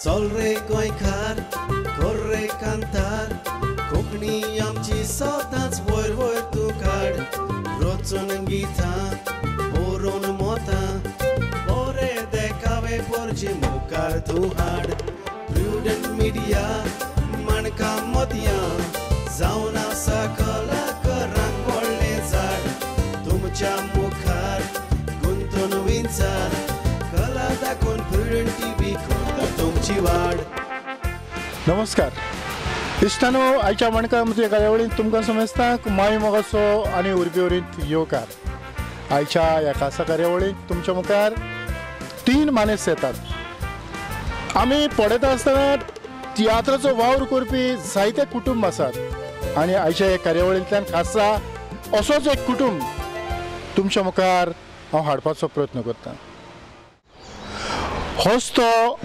चल रे गोंयकार कर रे कांतार कोंकणी आमची सदांच वयर वयर तूं काड रचून गितां बरोवन मोतां बरे देखावे पोरचे मुखार तूं हाड प्रुडंट मिडिया माणका मोतयां जावन आसा कलाकारांक व्हडलें झाड तुमच्या मुखार गुंतून विंचार कला दाखोवन प्रुडंट टीव्ही करता तुमची वाड. नमस्कार इश्टानो, आयच्या माणका म्हज्या कार्यावळींत तुमकां समेस्तांक माय मोगाचो आनी उर्बेवरींत येवकार. आयच्या ह्या खासा कार्यावळींत तुमच्या मुखार तीन मानेस्त येतात. आमी पळयता आसतना तियात्राचो वावर करपी जायते कुटुंब आसात आनी आयच्या ह्या कार्यावळींतल्यान खासा असोच एक कुटुंब तुमच्या मुखार हांव हाडपाचो प्रयत्न करतां. होच तो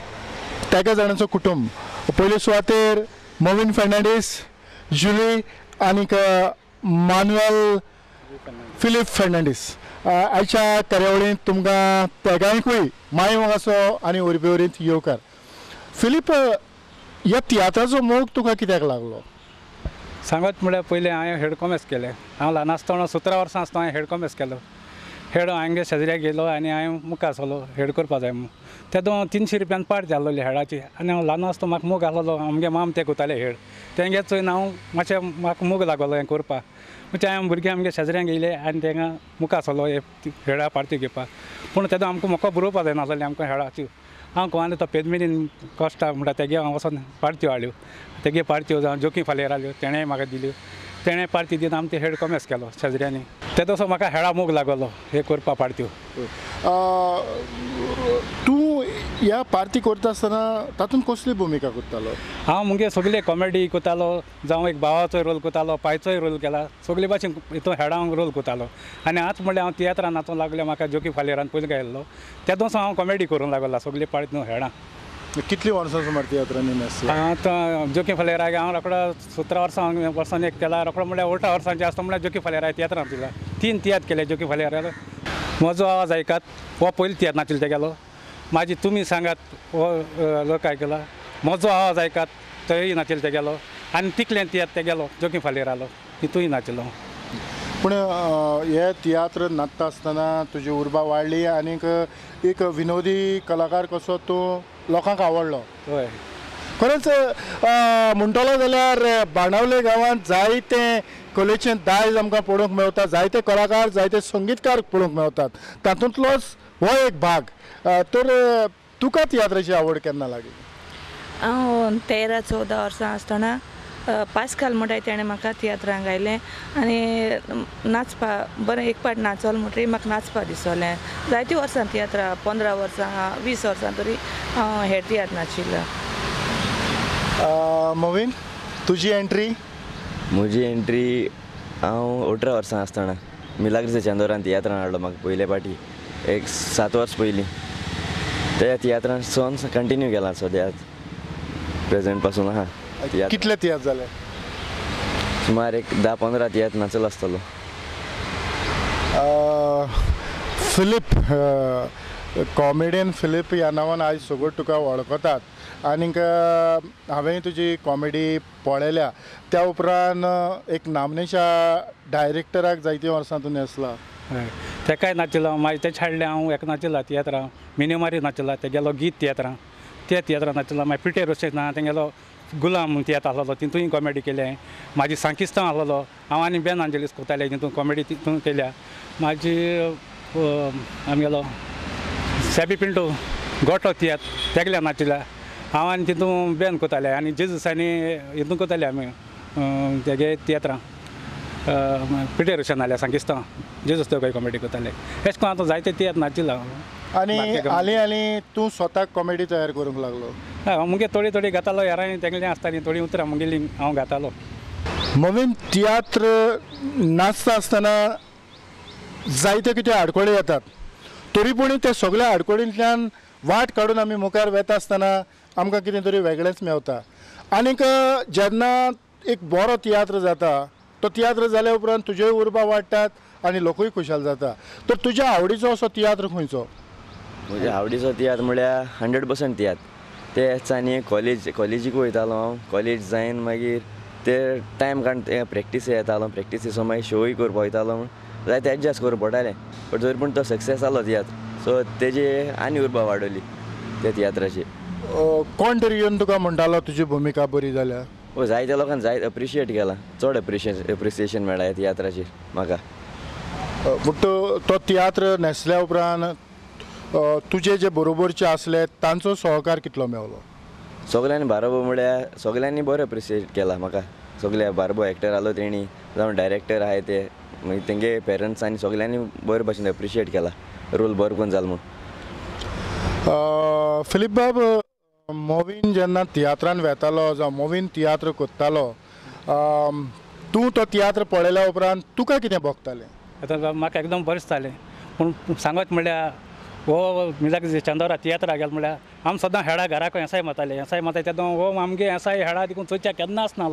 तेगा जाणांचो कुटुंब. पयले सुवातेर मोविन फर्नांडीस, जुली आनीक मानुएल फिलीप फर्नांडीस. आयच्या कार्यावळींत तुमकां तेगांकूय माय मोगाचो आनी उर्बेवरींत येवकार. फिलीप, ह्या तियात्राचो मोग तुका कित्याक लागलो? सांगत म्हळ्यार पयलें हांवें हेड कॉमेर्स केलें. हांव ल्हान आसतना 17 वर्सां आसतना हांवें हेड कॉमेर्स केलो. हेड हांगे शेजऱ्याक गेलो आनी हांवें मुखार सरलो हेड करपा जाय म्हणून. तेदो 300 रुपयान पार्ट जाल्लोली हेडाची आनी हांव ल्हान आसतना म्हाका मोग आसलेलो. आमगे माम ते करताले हेड, तेंगे चोयन हांव मातशें म्हाका मोग लागलो हें करपाक. मागीर हांवें भुरगे आमगे शेजऱ्यांक येयले आनी तेंगा मुखार सरलो हे हेडा पार्टी घेवपाक. पूण तेदो आमकां म्हाका बरोवपा जायनासलें आमकां हेडाची. हांव कोणाले तो पेदमिनीन कश्टा म्हणटा तेगे हांव वचोन पार्ट्यो हाडल्यो. तेगे पार्ट्यो जावं जोकी फालेर हाडल्यो, तेणें म्हाका दिल्यो. तेणें पार्टी दिवन आमी ते हेड कॉमेर्स केलो शेजऱ्यांनी. तेदोसो म्हाका हेडा मोग लागलो हे करपा पार्ट्यो. तूं ह्या पार्टी करता आसतना तातूंत कसली भुमिका करतालो? हांव मुगे सगळे कॉमेडी करतालो, जावं एक भावाचोय रोल करतालो, पायचोय रोल केला, सगळे भाशेन हितून हेडांक रोल करतालो. आनी आतां म्हणल्यार हांव तियात्रान नाचूंक लागले. म्हाका जोकी फालेरान पयलीं गायल्लो तेदोसो हांव कॉमेडी करूंक लागला सगळे पार्टी न्हू हेडां. कितली वर्सां सुमार तियात्रांनी नाचला? आतां जोकी फालेराक हांव रोकडो 17 वर्सां वर्सान एक केला. रोकडो म्हणल्यार 18 वर्सांचे आसता म्हणल्यार जोकी फालेराक तियात्रान दिला. 3 तियात्र केले जोकी फालेराक. म्हजो आवाज आयकात हो पयलो तियात्र नाचिल्लो तेगेलो. मागीर तुमी सांगात हो लोक आयकला. म्हजो आवाज आयकात तोय नाचिल्लो तेगेलो. आनी तिकलें तियात्र तेगेलो जोकी फालेरालो तितूय नाचिल्लो. पूण हे तियात्र नाचता आसतना तुजी उर्बा वाडली आनीक एक विनोदी कलाकार कसो तूं लोकांक आवडलो. हय, खरेंच म्हणटलो जाल्यार बाणावले गांवांत जायते कलेचें दायज आमकां पळोवंक मेळटा, जायते कलाकार जायते संगीतकार पळोवंक मेळटात, तातूंतलोच हो एक भाग. तर तुका तियात्राची आवड केन्ना लागली? हांव 13-14 वर्सां आसतना पास्काल म्हणटाय तेणें म्हाका तियात्रांक गायलें आनी नाचपा बरें एक पाट नाचोल म्हणटरी म्हाका नाचपा दिसलें. जायतीं वर्सां तियात्रां 15 वर्सां 20 वर्सां तरी हांव हे तियात्र नाचिल्लो. मोविन, तुजी एंट्री? म्हजी एंट्री हांव 18 वर्सां आसतना मिलाग्रीच्या चांदोरान तियात्रान हाडलो म्हाका पयले पाटी, एक 7 वर्स पयलीं. त्या तियात्रान सोन कंटिन्यू केला सद्या प्रेजेंट पासून आहा. कितले तियात्र जाले? सुमार एक 10-15 तियात्र नाचलो आसतलो. फिलीप, कॉमेडियन फिलीप ह्या नांवान आयज सगळो तुका वळखतात आनीक हांवें तुजी कॉमेडी पळयल्या. त्या उपरांत एक नामनेच्या डायरेक्टराक जायतीं वर्सां तूं न्हेसला. हय, तेकाय नाचिल्लो. मागीर तें छाडलें हांव एका नाचिल्ला तियात्रां, मिनिमारी नाचिल्ला तेगेलो गीत तियात्रां, त्या तियात्रां नाचिल्ला. मागीर पिटे रोशेक ना तेगेलो गुलाम तियात्र आसलेलो तितूंय कॉमेडी केलें. म्हाजी सांकिस्तांव आसलेलो, हांव आनी बेन आंजेलीस करताले तितून कॉमेडी तितून केल्या. म्हाजी आमगेलो सॅबी पिंटो गोटो तियात्र तेगल्या नाचिल्ला. हांव आनी तितून बेन करताले आनी जेजूस आनी हितून करताले आमी तेगे तियात्रां. पिटे रोशन आल्या सांकिस्तांव जेजूस तें कॉमेडी करताले. अशें करून आतां जायते तियात्र नाचिल्ला. आनी हालीं हालीं तूं स्वताक कॉमेडी तयार करूंक लागलो? हय, मुगे थोडी थोडी गातालो. हेरांनी तेगेलीं आसतालीं थोडीं उतरां मुगेलीं हांव गातालो. मोविन, तियात्र नाचता आसतना जायते कितें आडखळी येतात, तरी पूण त्या सगळ्या आडखळींतल्यान वाट काडून आमी मुखार वेता आसतना आमकां कितें तरी वेगळेंच मेवता. आनीक जेन्ना एक बरो तियात्र जाता तो तियात्र जाल्या उपरांत तुज्योय उर्बा वाडटात आनी लोकूय खुशाल जाता. तर तुज्या आवडीचो असो तियात्र खंयचो? म्हज्या आवडीचो तियात्र म्हळ्यार 100% तियात्र. ते दिसांनी कॉलेजीक वयतालो हांव. कॉलेज जायन मागीर ते टायम काडून ते प्रॅक्टीस येतालो. प्रॅक्टिसीसो मागीर शोय करपा वयतालो म्हूण जायते एडजस्ट करूं पडटालें. बट जर पूण तो सक्सेस जालो तियात्र, सो तेजी आनी उर्बा वाडोवली त्या तियात्राची. कोण तरी येवन तुका म्हणटालो तुजी भुमिका बरी जाल्या? ओ जायत्या लोकांक जायते अप्रिशिएट केलां, चड एप्रिसिएशन मेळ्ळा ह्या तियात्राचेर म्हाका. पूण तो तियात्र न्हेसल्या उपरांत तुजे जे बरोबरचे आसले तांचो सहकार कितलो मेवलो? सगल्यांनी बारोबर म्हळ्यार सगल्यांनी बरें एप्रिशिएट केलां म्हाका. सगल्या बारबो एक्टर आसलो तेणी, जावं डायरेक्टर आहाय ते, मागीर तेंगे पेरंट्स आनी सगल्यांनी बरे भाशेन एप्रिशिएट केला रोल बरो करून जालो म्हूण. फिलीप बाब, मोवीन जेन्ना तियात्रान वेतालो जावं मोवीन तियात्र करतालो, तूं तो तियात्र पळयल्या उपरांत तुका कितें भोगतालें? आतां म्हाका एकदम बरें दिसतालें. पूण सांगत म्हळ्यार हो मिलाग्रीस चांदोरा तियात्रा गेलो म्हळ्यार आमी सदां हेडा घराक एसाय माताले. एसाय माताय तेदो हो आमगे एसाय हेडा देखून चोयच्या केन्ना आसना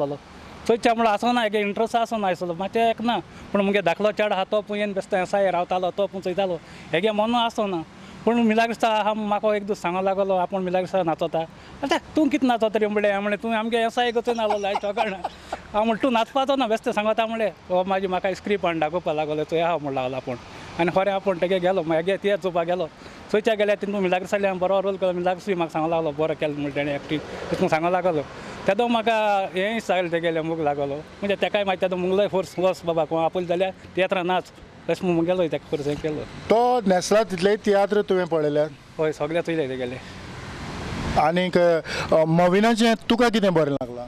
चोयच्या म्हळ्यार आसना, एक इंट्रस्ट आसना आसलो मातशें एक ना. पूण मुगे धाकलो चेडो आहा तो पूण येवन बेश्टो एसाय रावतालो, तो पूण चोयतालो, हेगे मन आसना. पूण मिलाग्रिसा आहा म्हाका एक दीस सांगो लागलो आपूण मिलाग्रिसा नाचोता. आतां तूं कितें नाचोता रे म्हणलें, म्हणलें तूं आमगे एसाय गचून आसलो आयज सकाळ. हांव म्हण तूं नाचपाचो ना बेश्टें सांगता म्हणलें. हो मागीर म्हाका स्क्रिप्ट हाडून दाखोवपा लागलो, चोय आहा म्हण लागलो आपूण. आनी खरें आपूण तेगे गेलो मागीर तियात्र चोवपाक गेलो. चोयच्या गेल्यार तितून मिलाग्रिसाले हांवें बरो रोल केलो. मिलाग्रिसूय म्हाका सांगो लागलो बरो केलो म्हण तेणें एक्टींग तितून सांगो लागलो. तेदो म्हाका हें सांगलें तेगेलें मोग लागलो म्हणजे तेकाय मागीर तेदो मुगलोय फोर्स वच बाबा कोण आपयलें जाल्यार तियात्रां नाच अशें म्हूण गेलो तेका फोर्स हें केलो. तो न्हेसला तितलेय तियात्र तुवें पळयल्यात? हय, सगळे चोयले तेगेले. आनीक मोविनाचें तुका कितें बरें लागलां?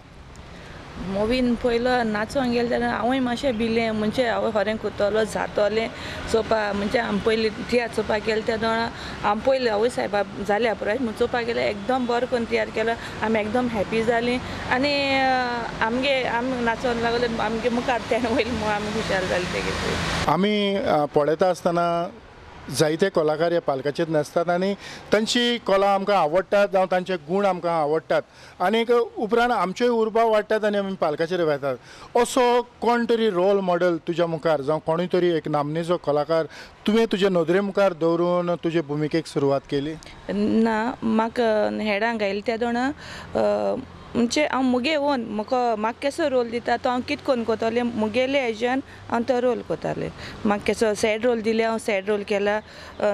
मोवीन पयलो नाचोंक गेलें जाल्यार हांवूय मातशें भिलें, म्हणजे हांव खरें करतलो जातलें चोवपा. म्हणजे आमी पयलीं तियात्र चोवपाक गेले तेदो आमी पयलीं आवय सायबा जाल्या पुराय म्हूण चोवपाक गेलें, एकदम बरो करून तियात्र केलो. आमी एकदम हॅपी जालीं आनी आमगे आमी नाचोंक लागले आमगे मुखार तेणें वयलें म्हूण आमी खुशाल जालीं तेगेले. आमी पळयता आसतना जायते कलाकार ह्या पालकाचेर नाचतात आनी तांची कला आमकां आवडटात जावं तांचे गूण आमकां आवडटात आनीक उपरांत आमच्योय उर्बा वाडटात आनी आमी पालकाचेर वेतात. असो कोण तरी रोल मॉडल तुज्या मुखार जावं कोणूय तरी एक नामनेचो कलाकार तुवें तुजे नदरे मुखार दवरून तुजे भुमिकेक सुरवात केली? ना, म्हाका हेडांक आयलें तेदोणा म्हणजे हांव मुगे ओन म्हाका केसो रोल दिता तो हांव कितें करून करतलें मुगेले हेज्यान हांव तो रोल करतालें. म्हाका केसो सॅड रोल दिले हांव सॅड रोल केला,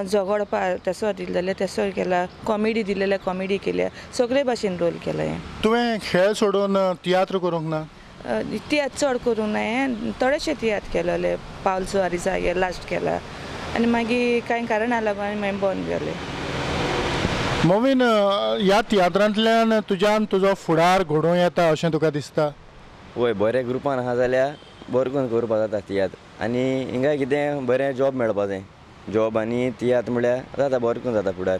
झगडपा तेसो दिले जाल्यार तेसो केला, कॉमेडी दिले जाल्यार कॉमेडी केल्या, सगळे भाशेन रोल केला. हें तुवें खेळ सोडून तियात्र करूंक ना? तियात्र चड करूंक ना, हें थोडेशे तियात्र केलेले, पावल सुवारी जागे लास्ट केला आनी मागीर कांय कारणां लागून मागीर बंद जालें. मोवीन, ह्या तियात्रांतल्यान तुज्यान तुजो फुडार घडोवं येता अशें तुका दिसता? वय, बऱ्या ग्रुपान आहा जाल्यार बरें करून करपाक जाता तियात्र आनी हिंगा कितें बरें जॉब मेळपा जाय. जॉब आनी तियात्र म्हळ्यार जाता बरें करून जाता फुडार.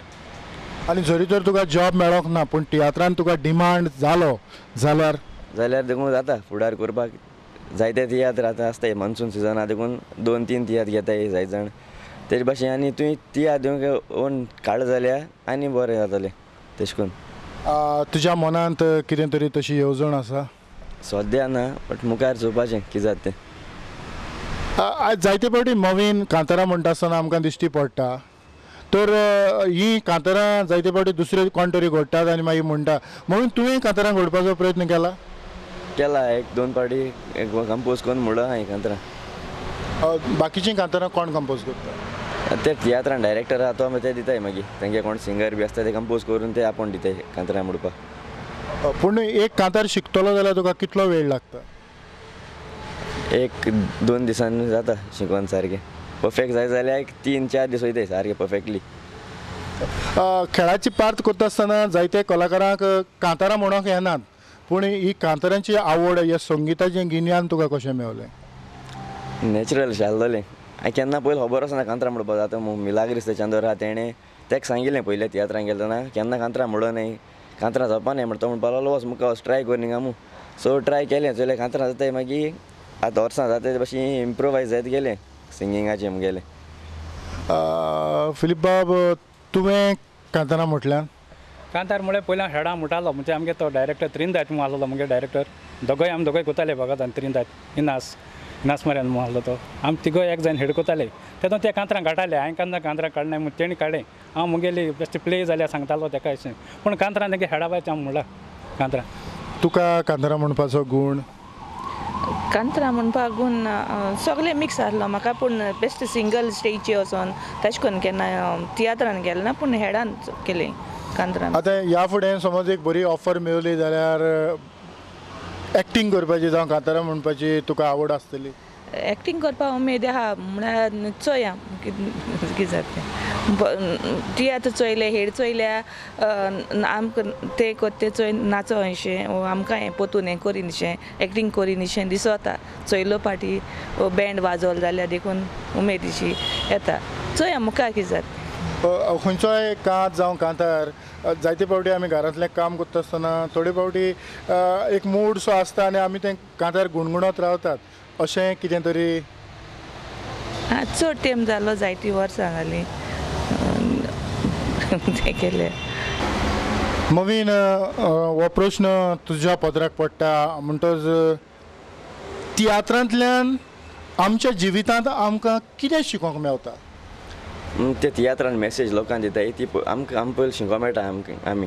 आनी जरी तर तुका जॉब मेळोंक ना पूण तियात्रान तुका डिमांड जालो जाल्यार? जाल्यार देखून जाता फुडार करपाक. जायते तियात्र आतां आसताय मॉन्सून सिजन आहा देखून 2-3 तियात्र घेताय जायते जाण तेजे भाशेन. आनी तुवें तियात्र ओन काडलो जाल्यार आनी बरें जातलें तेश करून. तुज्या मनांत कितें तरी तशी येवजण आसा? सद्या ना, बट मुखार चोवपाचें कितें जाता तें. आयज जायते फावटी नवीन कांतारां म्हणटा आसतना आमकां दिश्टी पडटा, तर ही कांतारां जायते फावटी दुसरे कोण तरी घडटात आनी मागीर म्हणटा, म्हणून तुवें कांतारां घडपाचो प्रयत्न केला? केला, 1-2 फावटी कंपोज करून म्हणलो हांवें कांतारां. बाकीचीं कांतारां कोण कंपोज करता? ते तियात्रान डायरेक्टर आहा तो ते दिताय मागीर तेंगे कोण सिंगर बी आसता ते कंपोज करून ते आपूण दिताय कांतारां म्हणपाक. पूण एक कांतार शिकतलो जाल्यार तुका कितलो वेळ लागता? 1-2 दिसांनी जाता शिकोन सारकें. परफेक्ट जाय जाल्यार 3-4 दीस वयताय सारकें परफेक्टली. खेळाची पार्त करता आसतना जायते कलाकारांक कांतारां म्हणूंक येनात, पूण ही कांतारांची आवड, ह्या संगिताचें गिन्यान तुका कशें मेवलें? नॅचरल आसलें. हांवें केन्ना पयलीं खबर आसना कांतरां म्हणपाक जाता म्हूण. मिलाग्रीस चांदोर आहा तेणें तेका सांगिल्लें पयलें तियात्रांक गेलें तेन्ना केन्ना कांतरां म्हणलो न्हय, कांतरां जावपा न्हय म्हणटा. तो म्हणपाक लागलो वच मुखार वच ट्राय कर न्ही म्हूण. सो ट्राय केलें चोयलें कांतरां जाताय. मागीर आतां वर्सां जाता ते भाशेन इम्प्रोवायज जायत गेलें सिंगिंगाचें मुगेलें. फिलीप बाब, तुवें कांतारां म्हटल्यार? कांतार म्हळ्यार पयलीं हेडां म्हणटालो, म्हणजे आमगे तो डायरेक्टर त्रिंदात म्हूण आसलो मुगे डायरेक्टर, दोगोय आमी दोगोय कोताले भगत आनी त्रिंदात इनास. इनास मार्यान म्हूण आसलो तो आमी तिगोय एक जावन हेड कोताले तेदो ते कांतरां काडटाले हांवें केन्ना कांतरां काडनाय म्हूण तेणी काडलें हांव मुगेली बेश्टे प्ले जाल्यार सांगतालो तेका अशें पूण कांतरां तेगे हेडाबायचें हांव म्हणलां कांतरां. तुका कांतरां म्हणपाचो गूण? कांतरां म्हणपाक गूण सगळें मिक्स आसलो म्हाका पूण बेस्ट सिंगल स्टेजीचेर वचोन तशें करून केन्ना तियात्रान गेलें ना पूण हेडान केलें कांतरां. आतां ह्या फुडें समज एक बरी ऑफर मेवली जाल्यार एक्टींग करपाची जावं कांतारां म्हणपाची तुका आवड आसतली? एक्टींग करपाक उमेद आहा म्हळ्यार चोया कितें जाता तें. तियात्र चोयले हेड चोयल्या आमकां ते ते चोय नाचो अशें आमकां हें पोतून हें करीन अशें एक्टींग करीन अशें दिसता चोयलो पाटी बँड वाजोवलो जाल्यार देखून उमेद अशी येता चोया मुखार कितें जाता. खंयचोय कांत जावं कांतार जायते फावटी आमी घरांतलें काम करता आसतना थोडे फावटी एक मूड सो आसता आनी आमी तें कांतार गुणगुणत रावतात अशें कितें तरी? चड तेंप जालो जायतीं वर्सां जालीं तें केलें. मवीन हो प्रश्न तुज्या पदराक पडटा म्हणटच तियात्रांतल्यान आमच्या जिवितांत आमकां कितें शिकोवंक मेवता? ते तियात्रान मॅसेज लोकांक दिताय ती आमकां आम पयलीं शिकोवंक मेळटा आमकां आमी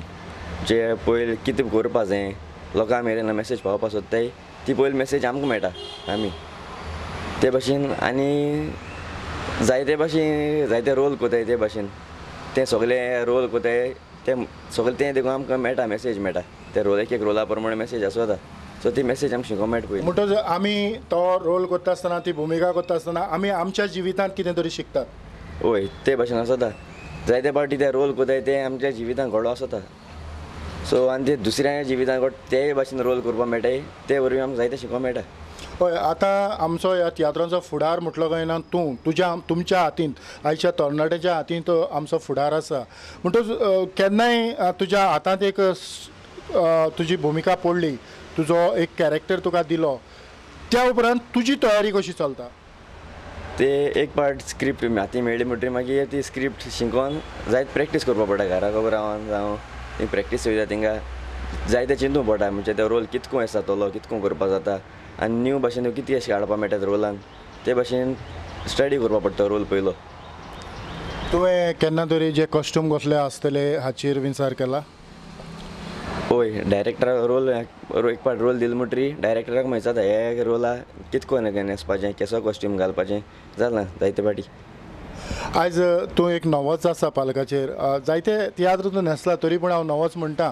जे पयलीं कितें करपा जाय लोकां मेरेन मॅसेज पावोवपाक सोदताय ती पयली मॅसेज आमकां मेळटा आमी ते भाशेन आनी जायते भाशेन जायते रोल कोताय ते भाशेन ते सगळे रोल कोताय ते सगळे तें देखून आमकां मेळटा मॅसेज मेळटा ते रोल एक एक रोला प्रमाणे मॅसेज आसता सो ती मॅसेज आमकां शिकोवंक मेळटा पयलीं. म्हणटच आमी तो रोल करता आसतना ती भुमिका करता आसतना आमी आमच्या जिवितांत कितें तरी शिकतात. वय ते भाशेन आसता जायते पावटी ते रोल कोताय ते आमच्या जिवितांत घडो आसता सो आनी ते दुसऱ्या जिवितांत घड तेय भाशेन रोल करपाक मेळटाय ते वरवीं आमकां जायते शिकोवंक मेळटा. हय आतां आमचो ह्या तियात्रांचो फुडार म्हटलो काय ना तूं तुज्या तुमच्या हातींत आयच्या तरणाट्याच्या हातींत आमचो फुडार आसा म्हणटच केन्नाय तुज्या हातांत एक तुजी भुमिका पडली तुजो एक कॅरेक्टर तुका दिलो त्या उपरांत तुजी तयारी कशी चलता? ते एक पार्ट स्क्रिप्ट हाती मेळ्ळी म्हणटकीर मागीर ती स्क्रिप्ट शिकोवन जायत प्रॅक्टीस करपाक पडटा घरा खबर रावन जावं ती प्रॅक्टीस वयता थिंगा जायते चिंतूंक पडटा म्हणजे ते रोल कितको आसा जातलो कितको करपाक जाता आनी न्यू भाशेन कितें अशें हाडपाक मेळटा रोलान ते भाशेन स्टडी करपाक पडटा रोल पयलो. तुवें केन्ना तरी जे कॉस्ट्यूम कसले आसतले हाचेर विचार केला? हय डायरेक्टराक रोल एक पाट रोल दिलो म्हणटरी डायरेक्टराक मागीर जाता हे रोला कितको न्हेसपाचें केसो कॉस्ट्यूम घालपाचें जालां जायते पाटी. आयज तूं एक नवोच आसा पालकाचेर जायते तियात्र तूं न्हेसला तरी पूण हांव नवोच म्हणटा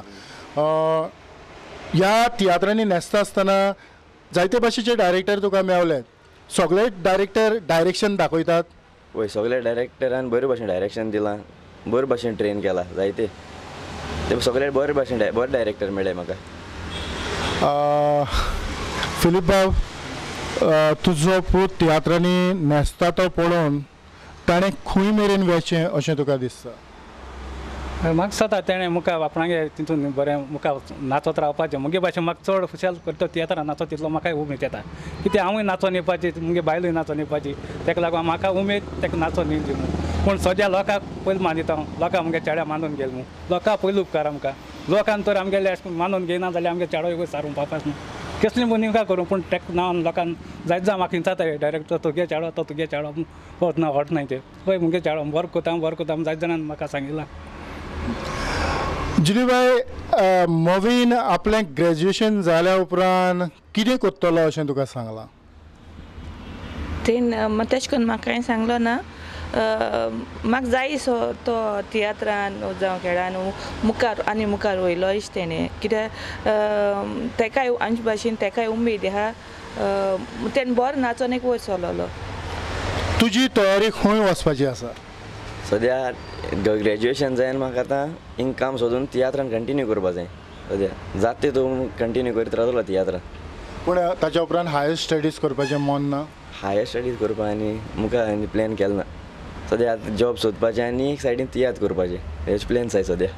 ह्या तियात्रांनी न्हेसता आसतना जायते भाशेचे डायरेक्टर तुका मेवले सगळे डायरेक्टर डायरेक्शन दाखयतात? वय सगळे डायरेक्टरान बरे भाशेन डायरेक्शन दिलां बरे भाशेन ट्रेन केलां जायते ते सगळे बरे भाशेन बरे डायरेक्टर मेळ्ळे म्हाका. फिलीप बाब तुजो पूत तियात्रांनी न्हेसता तो पळोवन ताणें खंय मेरेन वचचें अशें तुका दिसता? म्हाका दिसता तेणें मुखार आपणागे तितून बरें मुखार नाचत रावपाचें मुगे भाशेन म्हाका चड खुशाल करता तियात्रां नाचत तितलो म्हाकाय उमेद येता कित्याक हांवूय नाचोन येवपाची मुगे बायलूय नाचोन येवपाची ताका लागून म्हाका उमेद ताका नाचोन येवची म्हूण. पूण सद्या लोकांक पयलीं मानिता हांव लोकांक मुगे चेड्या मानून गेले म्हूण लोकांक पयलीं उपकार आमकां लोकांक तर आमगेले अशें मानून घेयना जाल्यार आमगे चेडो सारूं पावपाच न्हू कसली भुमिका करूं पूण ताका नांवान लोकांक जायत जावं म्हाका विचारता डायरेक्टर तुगे चेडो तो तुगे चेडो वच ना हट नाय ते पळय मुगे चेडो बरो कोता बरो कोता जायत जाणान म्हाका सांगिलां. जुलीबाय मोवीन आपलें ग्रेज्युएशन जाल्या उपरांत कितें करतलो अशें तुका सांगलां? तें तेशें करून म्हाका कांय सांगलो ना म्हाका जाय सो तो तियात्रान जावं खेळान मुखार आनी मुखार वयलो अशें तेणें कित्याक तेकाय आमचे भाशेन तेकाय उमेद आहा तेणें बरो नाचोन एक वयर सरलो. तुजी तयारी खंय वचपाची आसा? सद्या ग्रेज्युएशन जायन म्हाका आतां हिंग काम सोदून तियात्रान कंटिन्यू करपा जाय सद्या जाता तितून कंटिन्यू करीत रावतलो तियात्रान. पूण ताच्या उपरांत हायर स्टडीज करपाचें मन ना? हायर स्टडीज करपा आनी मुखार आनी प्लॅन केलो ना सद्या आतां जॉब सोदपाचें आनी एक सायडीन तियात्र करपाचें हेच प्लॅन्स आसाय सद्या.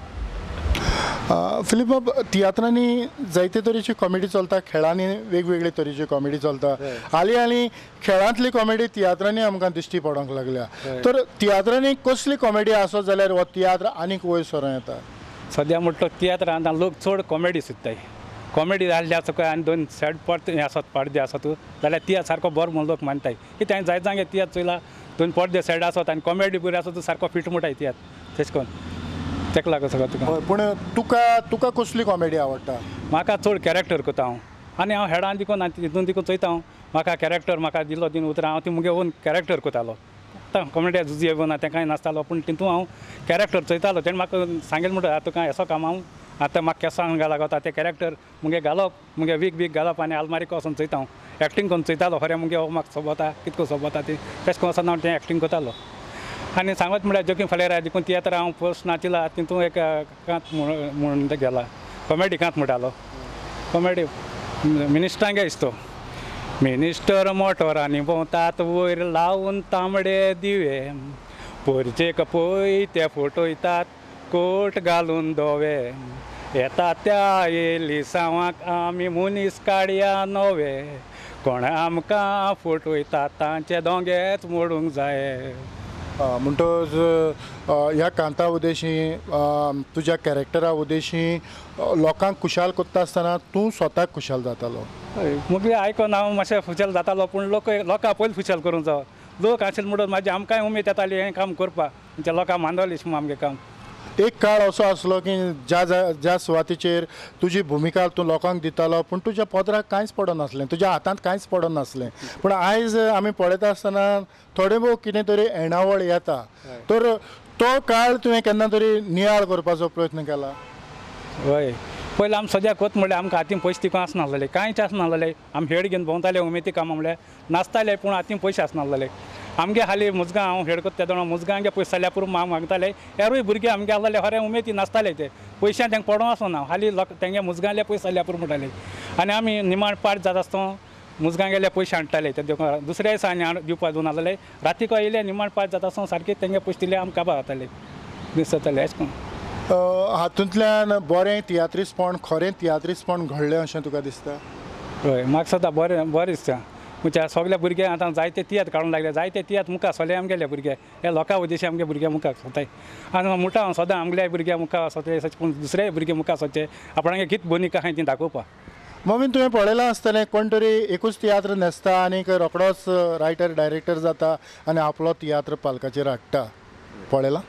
फिलीप बाब तियात्रांनी जायते तरेची कॉमेडी चलता खेळांनी वेगवेगळे तरेची कॉमेडी चलता हालीं हालीं खेळांतली कॉमेडी तियात्रांनी आमकां दिश्टी पडोंक लागल्या तर तियात्रांनी कसली कॉमेडी आसत जाल्यार हो तियात्र आनीक वयर सरों येता? सद्या म्हटलो तियात्रांत लोक चड कॉमेडी सोदताय कॉमेडी जाल्ली आसा पळय आनी दोन सॅड पडदे हे आसत पडदे आसत जाल्यार तियात्र सारको बरो म्हूण लोक मानताय. कित्याक हांवें जायते जांगे तियात्र चोयला दोन पडदे सॅड आसत आनी कॉमेडी बरी आसत सारको फिट म्हणटाय तियात्र तेश करून तेका लागून सगळो तुका. पूण तुका तुका कसली कॉमेडी आवडटा? म्हाका चड कॅरेक्टर करता हांव आनी हांव हेडान देखून हितून देखून चोयता हांव म्हाका कॅरेक्टर म्हाका दिलो तीन उतरां हांव ती मुगे ओन कॅरेक्टर करतालो. आतां कॉमेडी जुजी येवना तें कांय नासतालो पूण तितून हांव कॅरेक्टर चोयतालो. तेणें म्हाका सांगेलें म्हणटा तुका येसो काम हांव आतां म्हाका केंसां लागता तें कॅरेक्टर मुगे घालप मुगे वीक वीक घालप आनी आलमारीक वचोन चोयता हांव एक्टींग करून चोयतालो खरें मुगे हो म्हाका सोबता कितको सोबता ती तेश करून वचोन हांव तें एक्टींग करतालो. आनी सांगत म्हळ्यार जोकीम फालेरा देखून तियात्र हांव फर्स्ट नाचिला तितून एक कांत म्हूण गेला कॉमेडी कांत म्हणटालो कॉमेडी मिनिस्टरांगे दिसतो मिनिस्टर मोटोरांनी भोंवतात वयर लावन तांबडे दिवे पोरचेक पळय ते फोटोयतात कोट घालून धवे येता त्या एलिसांवाक आमी मनीस काडया नवे कोण आमकां फोटोयतात तांचे दोंगेच मोडूंक जाय. म्हणटच ह्या कांता उद्देशी तुज्या कॅरेक्टरा उद्देशी लोकांक खुशाल करता आसतना तूं स्वताक खुशाल जातालो? मुगे आयकोन हांव मातशें खुशाल जातालो पूण लोक लोकां पयलीं खुशाल करूंक जावो लोक आशिल्ले म्हणून म्हाजी आमकांय उमेद येताली हें काम करपाक म्हणजे लोकांक मानवलें अशें आमगें काम. एक काळ असो आसलो की ज्या ज्या सुवातेचेर तुजी भुमिका तूं लोकांक दितालो पूण तुज्या पदराक कांयच पडनासलें, तुज्या हातांत कांयच पडनासलें. पूण आयज आमी पळयता आसतना थोडे भोव कितें तरी येणावळ येता तर तो काळ तुवें केन्ना तरी नियाळ करपाचो प्रयत्न केला? हय, पयलीं आमी सद्याक कोत म्हणल्यार आमकां हातीन पयशे तिकून आसनासलेले कांयच आसनासलेले. आमी हेड घेवन भोंवताले उमेदी कामां म्हणल्यार नाचताले पूण हातीन पयशे आसनासलेले. आमगे हाली मुजगां हांव हेड करता तेदोना मुजगांगे पयशे जाल्यार पुरो माग मागताले हेरूय भुरगे आमगे आहलेले खरें उमेदी नाचताले ते पयशां तांकां पडों आसना हाली लोक तेंगे मुजगांले पयशे जाल्यार पुरो म्हणटाले. आनी आमी निमाण पाट जाता आसतना मुजगां गेले पयशे हाडटाले ते दुसऱ्या दिसा आनी दिवपा दिवन आसलेले रातीक येयले निमाण पाट जाता आसतना सारके तेंगे पयशे दिले आमकां काबार जाताले दिसताले अशें करून. हातूंतल्यान बरें तियात्रिस्टपण खरें तियात्रिस्टपण घडलें अशें तुका दिसता? हय, म्हाका सदां बरें बरें दिसता. म्हणजे सगळे भुरगे आतां जायते तियात्र काडूंक लागले जायते तियात्र मुखार सोले आमगेले भुरगे हे लोकां उद्देशी आमगे भुरगे मुखार सोताय आनी म्हणटा हांव सदां आमगेले भुरगे मुखार सोते पूण दुसरेय भुरगे मुखार सोदचे आपणागे कित भुमिका आहाय ती दाखोवपा. मम्मीन तुवें पळयलां आसतलें कोण तरी एकूच तियात्र न्हेसता आनी रोखडोच रायटर डायरेक्टर जाता आनी आपलो तियात्र पालकाचेर हाडटा, पळयलां?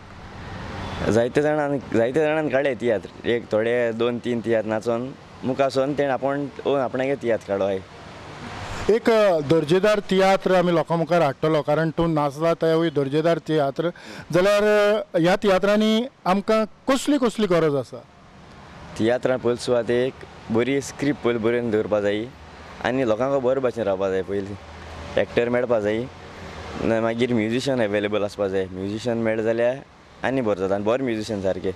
जायते जाणांनी काडले तियात्र एक थोडे दोन तीन तियात्र नाचोन मुखार सोन तेणें आपूण आपणागे तियात्र काडो. एक दर्जेदार तियात्र आमी लोकां मुखार हाडटलो कारण तूं नाचला तेवूय दर्जेदार तियात्र जाल्यार ह्या तियात्रांनी आमकां कसली कसली गरज आसा? तियात्रां पयलीं सुवातेक बरी स्क्रिप्ट पयलीं बरोवन दवरपा जाय आनी लोकांक बरे भाशेन रावपा जाय. पयलीं एक्टर मेळपा जाय, मागीर म्युजिशन एवेलेबल आसपा जाय. म्युजिशन मेळ्ळे जाल्यार आनी बरें जाता आनी बरें म्युजिशन सारकें.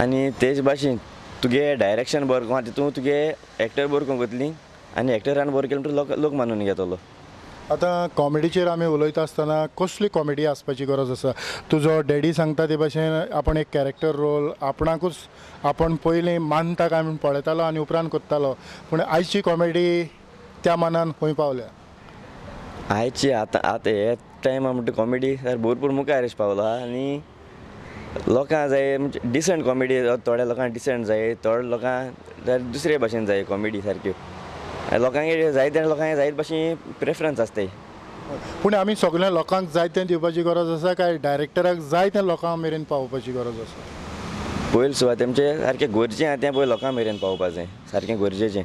आनी तेच भाशेन तुगे डायरेक्शन बरें करून तितून तुगे एक्टर बरें करूंक वतली आनी एक्टरान बरें केलें म्हणटकीर लोक मानून घेतलो. आतां कॉमेडीचेर आमी उलयता आसतना कसली कॉमेडी आसपाची गरज आसा? तुजो डॅडी सांगता ते भाशेन आपण एक कॅरेक्टर रोल आपणाकूच आपण पयलीं मानता काय म्हूण पळयतालो आनी उपरांत करतालो, पूण आयची कॉमेडी त्या मानान खंय पावल्या? आयची आतां आतां हे टायमा म्हणटा कॉमेडी भरपूर मुखार पावला आनी लोकांक जाय म्हणजे डिसंट कॉमेडी. थोड्या लोकांक डिसंट जाय, थोड्या लोकांक दुसरे भाशेन जाय कॉमेडी सारक्यो. लोकांक जाय त्या लोकांक जाय भाशेन प्रेफरन्स आसताय. पूण आमी सगळ्या लोकांक जाय तें दिवपाची गरज आसा काय डायरेक्टराक जाय तें लोकां मेरेन पावोवपाची गरज आसा? पयलीं सुवात तेमचें सारकें गरजें आहा तें पयलीं लोकां मेरेन पावोवपा जाय सारकें गरजेचें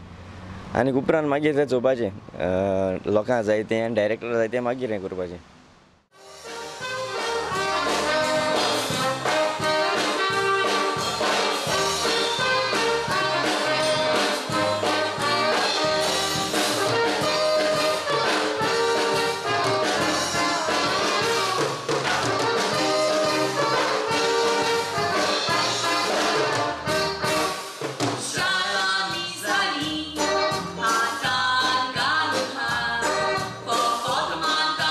आनी उपरांत मागीर तें चोवपाचें लोकांक जाय तें आनी डायरेक्टर जाय तें मागीर हें करपाचें. Manta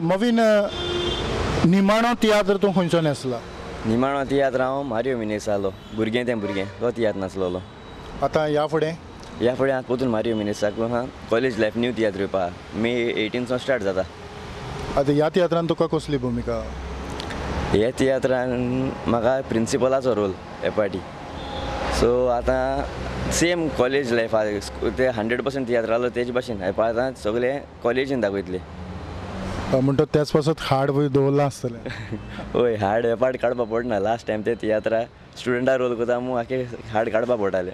मवीन, निमाणो तियात्र तूं खंयचो न्हेसला? निमाणो तियात्र हांव मारियो मिनेसालो भुरगें तें भुरगें तो तियात्र नासलेलो. आतां ह्या फुडें? ह्या फुडें आतां पोतून मारियो मिनेसाक आहा कॉलेज लायफ न्यू तियात्र येवपा मे 18 स्टार्ट जाता. आतां ह्या तियात्रान तुका कसली भुमिका? ह्या तियात्रान म्हाका प्रिंसिपलाचो रोल हे पाटी. सो आतां सेम कॉलेज लायफ आहा ते 100% तियात्र आसलो तेजे भाशेन हे आतां सगळे कॉलेजीन दाखयतले. म्हणटा त्याच पासत हाड दवरलां आसतलें? हय, हाड हे पाट काडपा पडना. लास्ट टायम ते तियात्रा स्टुडंटा रोल करता मू आखे हाड काडपा पडटाले.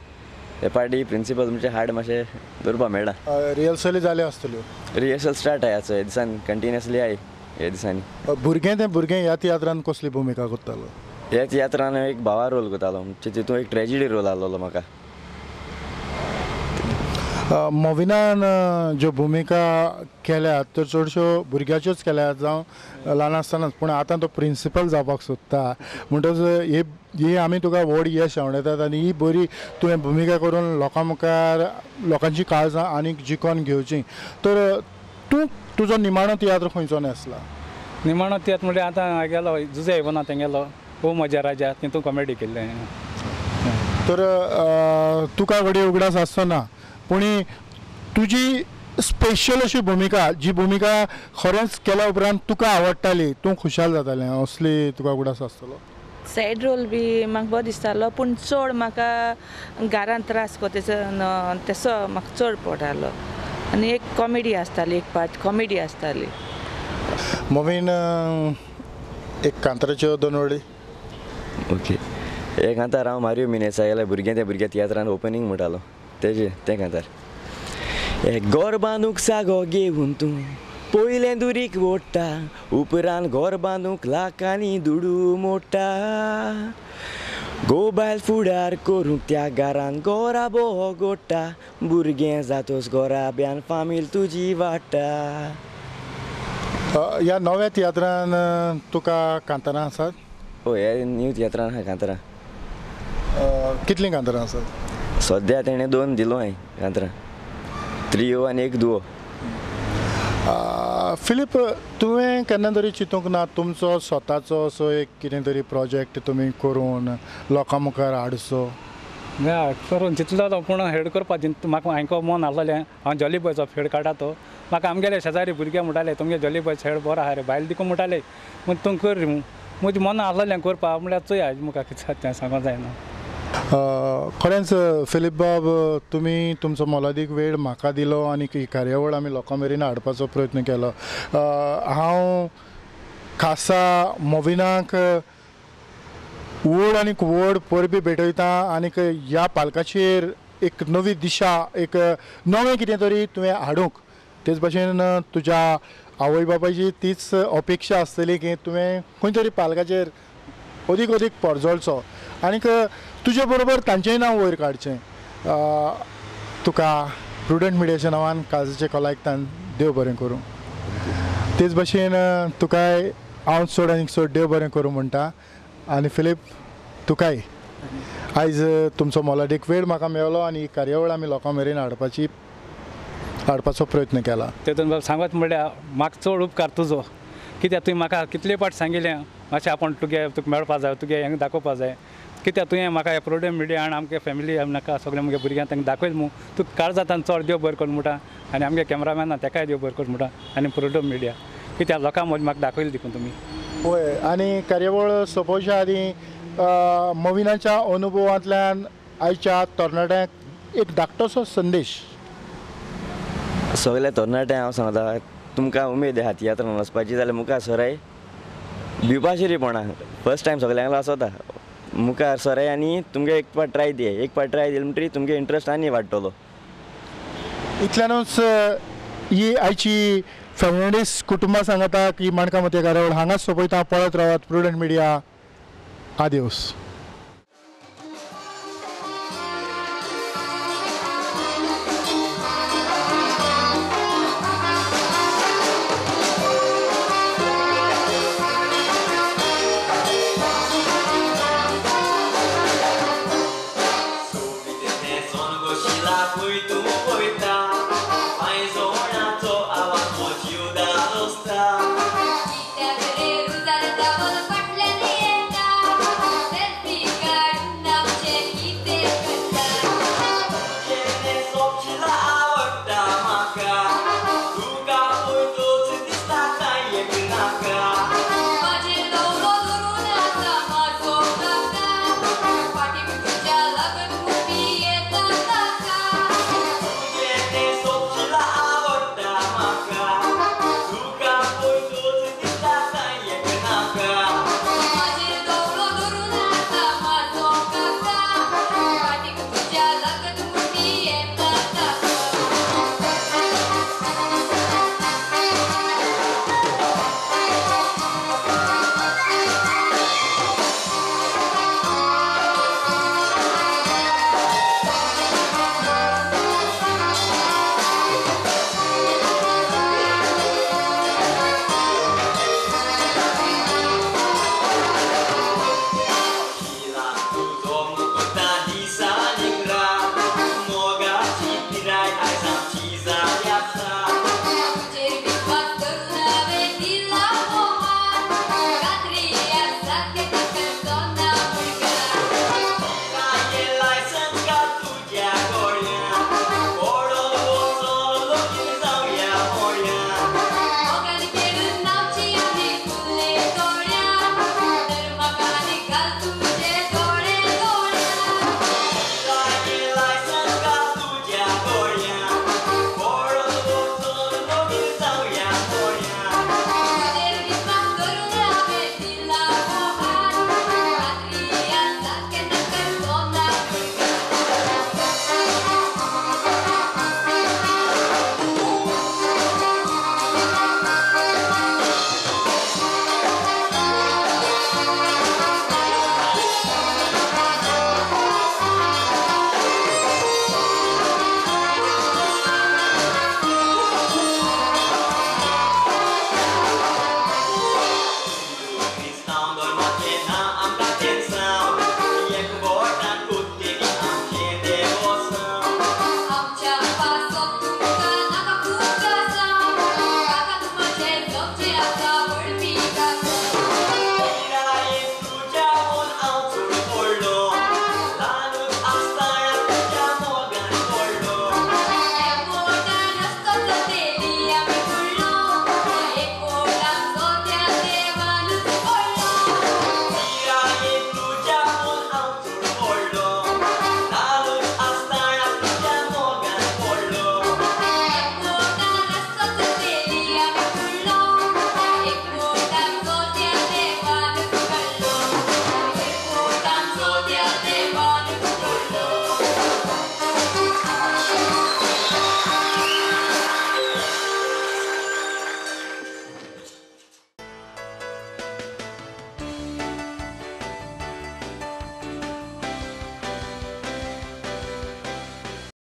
हे पाटी प्रिंसिपल तुमचें हाड मातशें दवरपा मेळटा. रिहर्सली जाल्यो आसतल्यो? रिहर्सल स्टार्ट आहा ह्या दिसान कंटिन्युअसली आहाय ह्या दिसांनी. भुरगें तें भुरगें ह्या तियात्रान कसली भुमिका करतालो? ह्या तियात्रान एक भावा रोल करतालो, म्हणजे तितून एक ट्रेजिडी रोल आसलेलो म्हाका. मोविनान ज्यो भुमिका केल्यात त्यो चडश्यो भुरग्याच्योच केल्यात जावं ल्हान आसतनाच, पूण आतां तो प्रिंसिपल जावपाक सोदता म्हणटच ही आमी तुका व्हड यश आंवडेतात आनी ही बरी तुवें भुमिका करून लोकां मुखार लोकांची काळजां आनीक जिखोन घेवची. तर तूं तुजो निमाणो तियात्र खंयचो न्हेसला? निमाणो तियात्र म्हणल्यार आतां गेलो जुजे इवना तेंगेलो ओ म्हज्या राजा, तितून कॉमेडी केल्लें. तर तुका घडये उगडास आसचो ना, पूण तुजी स्पेशल अशी भुमिका जी भुमिका खरेंच केल्या उपरांत तुका आवडटाली, तूं खुशाल जातालें, असली तुका उगडास आसतलो? सॅड रोल बी म्हाका बरो दिसतालो, पूण चड म्हाका घरान त्रास करता तेसो म्हाका चड पडटालो. आनी एक कॉमेडी आसताली, एक पार्ट कॉमेडी आसताली. मोवीन, एक कांताराच्यो दोन वळी. ओके, एक कांतार हांव मारियो मिनेसा गेल्यार भुरगें तें भुरगें तियात्रान ओपनींग म्हणटालो तेजे तें कांतार. एक घर बांदूंक सागो घेवन तूं पयलें दुरीक ओडटा, उपरांत घर बांदूंक लाखांनी दुडू मोडटा, गोबायल फुडार करूंक त्या घरान गोराबो गोडटा, भुरगें जातोच गोराब्यान फामील तुजी वाडटा. ह्या नव्या तियात्रान तुका कांतारां आसात? हय, ह्या न्यू तियात्रान आहा कांतारां. कितलीं कांतारां आसात? सद्या तेणें 2 दिलो हांवें कांतारां, त्रियो आनी एक दुओ. फिलीप, तुवें केन्ना तरी चिंतूंक ना तुमचो स्वताचो असो एक कितें तरी प्रोजेक्ट तुमी करून लोकां मुखार हाडचो? ना करून चिंतलो, पूण हेड करपा म्हाका हांकां मन आसलेलें. हांव जॉली बॉयचो हेड काडटा तो म्हाका आमगेले शेजारी भुरगे म्हणटाले तुमगे जॉली बॉयचो हेड बरो आहा रे, बायल देखून म्हणटाले म्हण तूं कर म्हूण. म्हजें मन आसलेलें करपा, म्हणल्यार चोया मुखार कितें जाता तें सांगूंक जायना. खरेंच फिलीप बाब, तुमी तुमचो मोलादीक वेळ म्हाका दिलो आनी ही कार्यावळ आमी लोकां मेरेन हाडपाचो प्रयत्न केलो. हांव खासा मोविनाक व्हड आनीक व्हड परबी भेटयता आनीक ह्या पालकाचेर एक नवी दिशा, एक नवें कितें तरी तुवें हाडूंक, तेच भाशेन तुज्या आवय बापायची तीच अपेक्षा आसतली की तुवें खंय तरी पालकाचेर अदीक अदीक परजळचो आनीक तुजे बरोबर तांचेंय नांव वयर काडचें. तुका प्रुडंट मिडियाच्या नांवान काळजाचे खोलायकतान देव बरें करूं. तेच भाशेन तुकाय हांव चड आनीक चड देव बरें करूं म्हणटा. आनी फिलीप, तुकाय आयज तुमचो मोलादीक वेळ म्हाका मेळ्ळो आनी ही कार्यावळ आमी लोकां मेरेन हाडपाचो प्रयत्न केला. तेतून बाब सांगत म्हणल्यार म्हाका चड उपकार तुजो, कित्याक तुवें म्हाका कितले पाट सांगिल्लें मातशें आपूण तुगे तुका मेळपा जाय, तुगे हांगा दाखोवपा जाय, कित्याक तुवें म्हाका प्रुडंट मिडिया आनी आमगे फॅमिली नाका सगळे म्हगे भुरग्यांक तांकां दाखयलें म्हूण तुका काळजांत चड देव बरें करूं म्हणटा. आनी आमगे कॅमेरामॅना तेकाय देव बरें करूं म्हणटा आनी प्रुडंट मिडिया, कित्याक लोकां मदीं म्हाका दाखयलें देखून तुमी. हय, आनी कार्यावळ सोंपोवच्या आदीं मोविनाच्या अनुभवांतल्यान आयच्या तरणाट्यांक एक धाकटोसो संदेश. सगल्या तरणाट्यांक हांव सांगता, तुमकां उमेद आहा तियात्रान वचपाची जाल्यार मुखार सराय, भिवपाचें पडना. फर्स्ट टायम सगल्यांक आसता, मुखार सराय आनी तुमगे एक पाट ट्राय दिये, एक पाट ट्राय दिले म्हणटकीर तुमगे इंट्रस्ट आनी वाडटलो. इतल्यानूच ही आयची फर्नांडीस कुटुंबा सांगता की माणकां मती कार्यावळ हांगाच सोंपयता. पळत रावात प्रुडंट मिडिया. आदियोस.